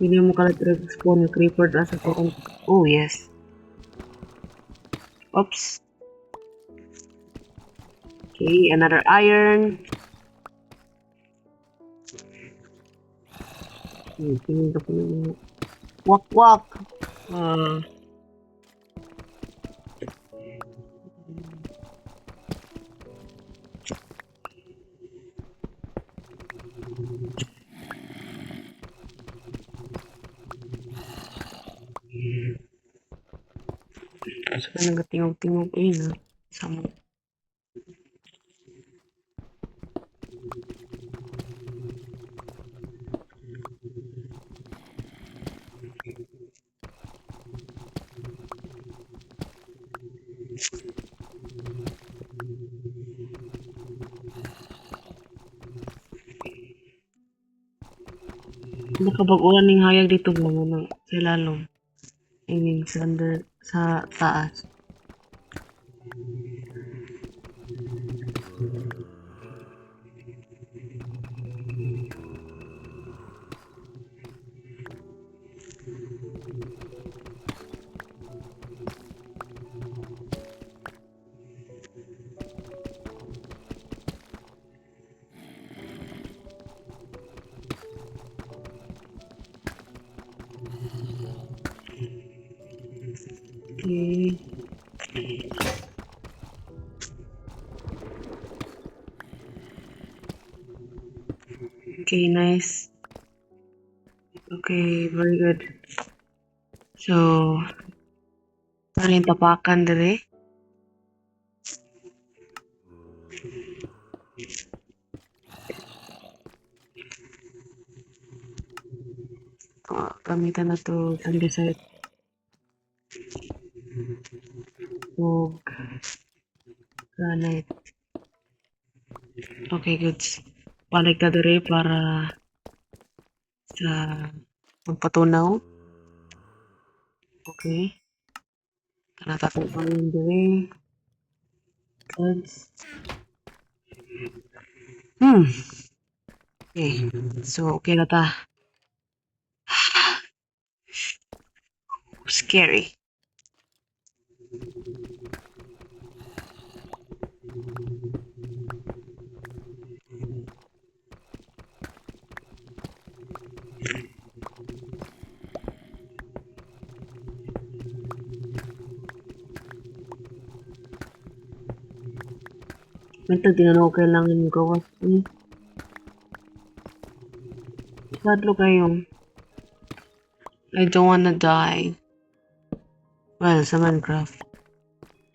Hindi mo kalat spawn yung creeper na sa front. Oh, yes. Oops. Okay, another iron. Tingin ka pa ng wak wak. Ah. So, nagatingog-tingog ayun ah. Sama. Nakabag-ulan ning hayag dito ba mo nang sa ilalom. I mean, sa under, sa taas. Okay. Okay, nice. Okay, very good. So, ano yung tapakan dire? Ah, gamitan na to andesite. Ug granite. Okay, good. Balik ta dire para sa pagpatunaw. Okay. Kana tatong dire. Goods. Okay. So, okay na ta. Scary. Ito, di na ako kailangan gawas. Eh. Sadlo kayo. I don't wanna die. Well, sa Minecraft.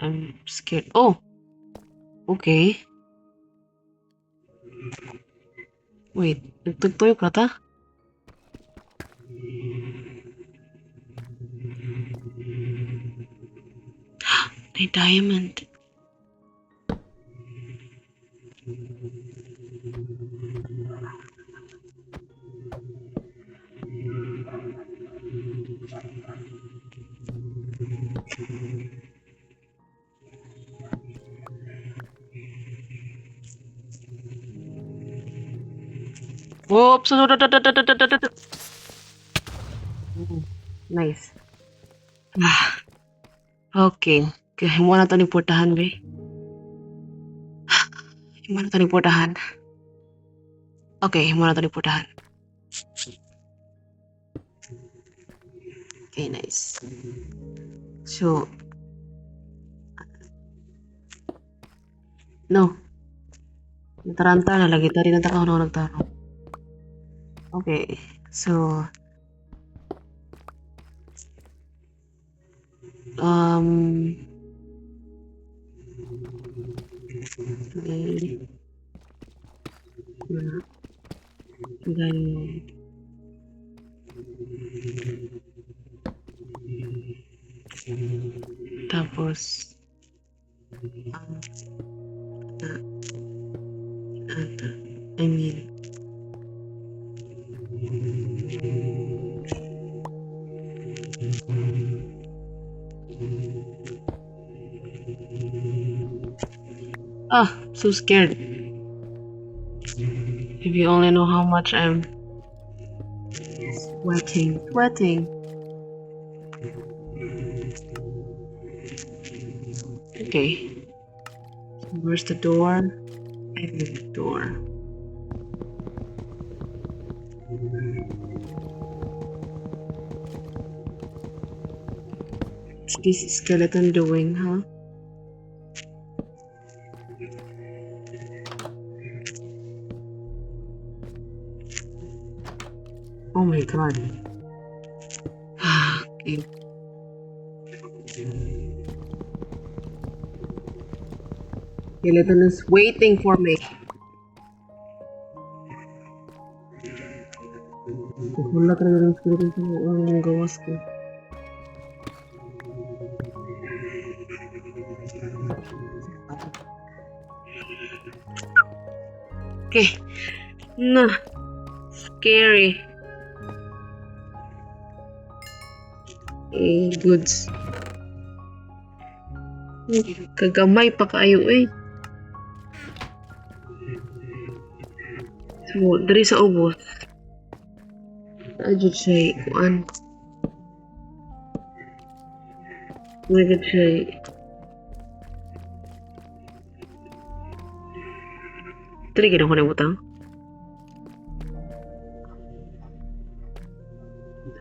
I'm scared. Oh! Okay. Wait, nagtugtuyok na ta? May diamond. Whoops! Nice. Ah. Okay. Okay, mo na to ni portahan, be. Mo na to ni portahan. Okay, mo na to ni portahan. Okay, nice. So, no. Nataranta na lagi. Tari na tao na nagtarong. Okay, so, okay. Then, tapos, I mean, ah, so scared. If you only know how much I'm Sweating, sweating. Okay. Where's the door? I have the door. What's this skeleton doing, huh? Oh my God. Okay. Skeleton is waiting for me. Wala ka na ng skeleton sa ang gawas ko. Okay. Na. Scary. Eh, goods. Kagamay pa kaayo eh. So, diri sa ubos. Naa jud siya kuan. Naa jud siya. Diri gid ako nabutang.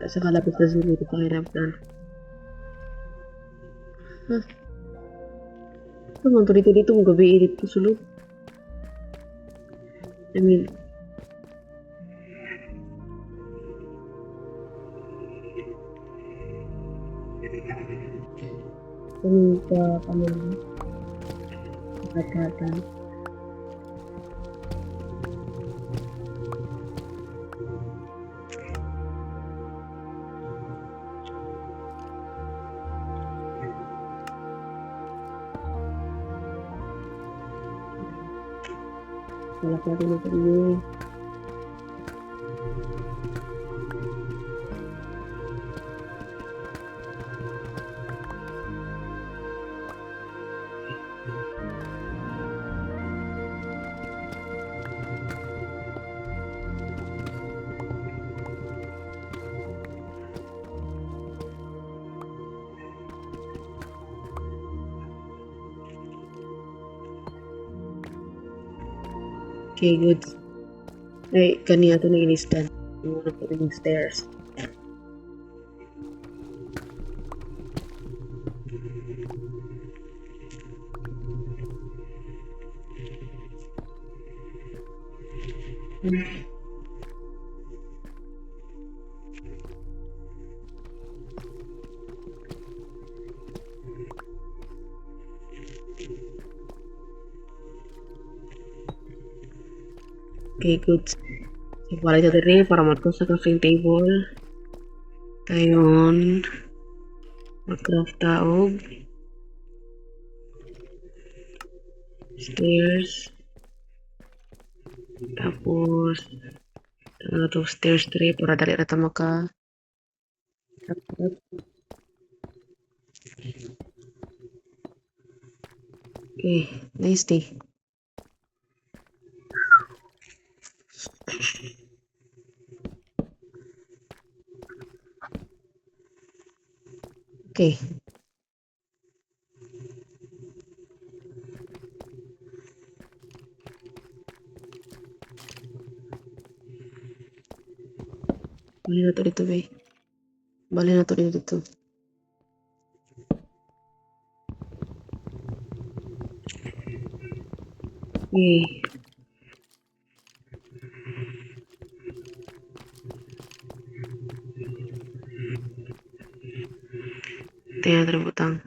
Sa kalapit sa zoo dito pakiramdam. Huh? Ito man dito dito mo gabi dito sulod. I mean, kami pa kami katan. Wala pa rin ito yun. Okay, good. Ay, kaniya ito na inistan. Yung mga po yung stairs. Okay, good. So, para ito diri para madto sa crafting table. Dayon, mag-craft ta og stairs. Tapos, ano to, stairs 3 para dali ra ta maka. Okay, nice day. Okay. Bali na to dito, be. Bali na to dito. Okay. Tingnan natin butang.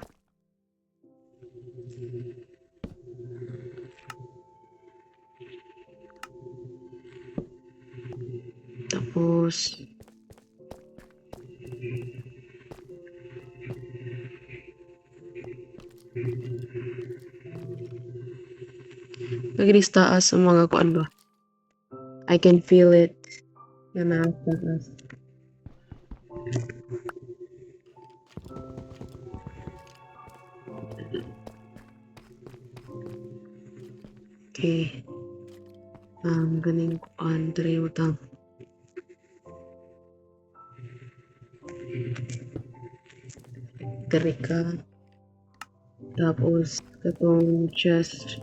Tapos, lagi sa taas ang mga kuan ba? I can feel it. Na nasa taas. Okay. Ganing kuan, diri butang. Diri ka. Tapos, katong chest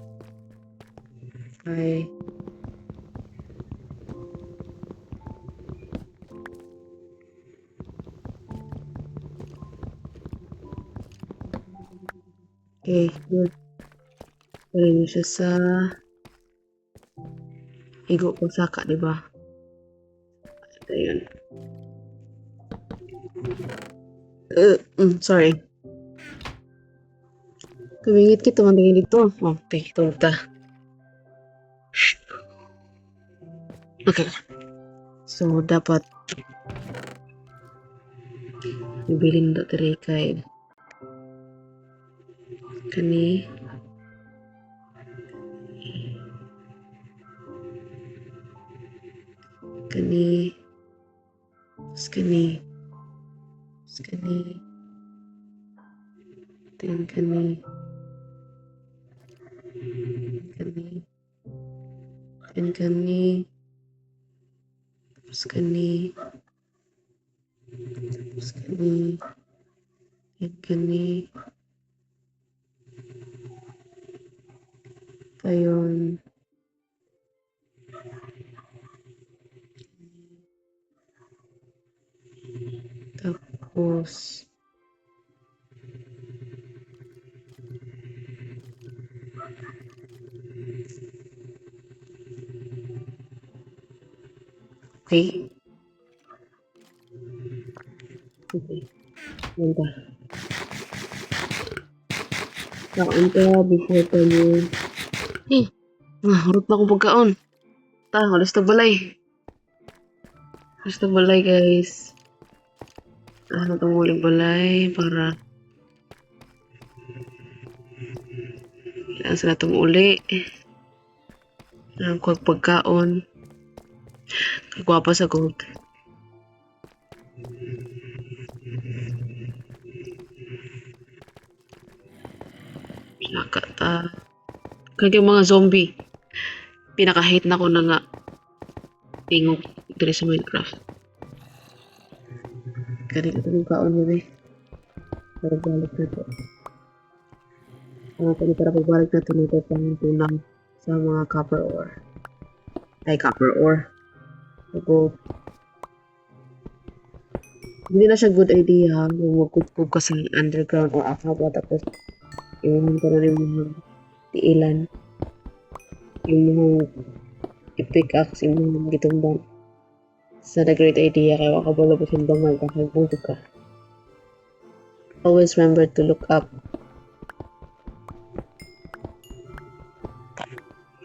ay okay, good. Dali siya sa igo ko saka, di ba? Ayun. Sorry. Tumingit kita man tingin dito. Okay, tulog ta. Okay. So, dapat ibilin do diri kay kani kani tapos kani tapos kani then kani kani then kani tapos kani tapos kani then kani ayun. Tapos okay. Okay. Ganda. Kaon ka before pa mo. Eh, harot na akong pagkaon. Ta, alas na balay. Alas na balay, guys. Ah, natumuling balay para kailangan sila tumuli. Ang kuwag pagkaon. Kagwapa sa gold. Saka ta. Kaya yung mga zombie. Pinaka-hate na ko na nga tingog diri sa Minecraft. Kani ito yung kaon gabi. Pero balik na to. Ano pa para pagbalik na to nito pang tunang sa mga copper ore. Ay, copper ore. So, gold. Hindi na siya good idea kung magkupkop ka sa underground or akaba tapos yung ka na rin mga tiilan. Yung mga i-pickaxe, yung mga gitumbang. It's not a great idea kaya wakabalo pa siyang bangag kaya ka. Always remember to look up.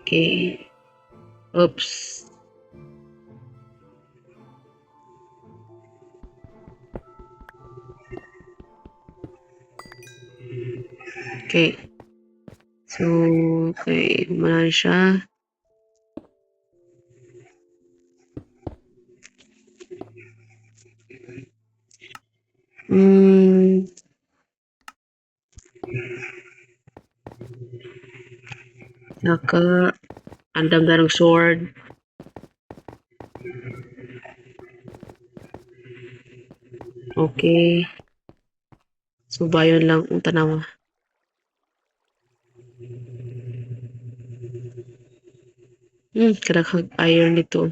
Okay. Oops. Okay. So, okay. Humana siya. Naka andam na ng sword. Okay. So, bayon lang ang tanawa. Kadaghang iron dito.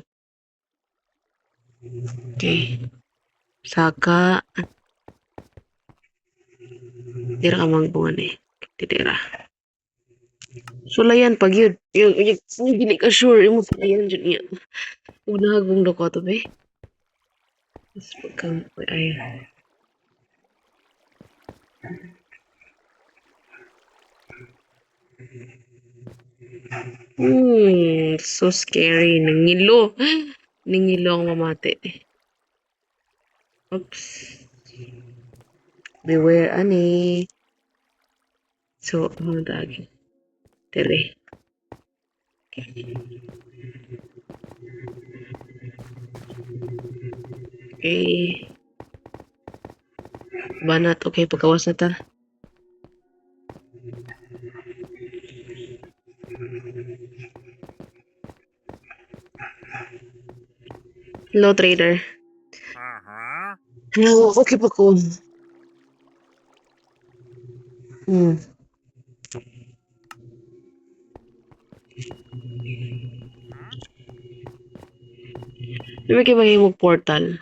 Okay. Saka. Dira ka mangbungan eh. Titira. Sulayan pag yun. Yung, yung, yung, dili ka sure. Yung sulayan dyan niya. Huwag na hagbong doko to, be. Mas pagkang, ay. So scary. Nangilo. Nangilo ang mamate. Oops. Beware, ani. So, ano tagi? Tere. Okay. Okay. Banat. Okay, pagkawas na ta. Hello, trader. Okay pa ko. Di ba kay mahimong portal?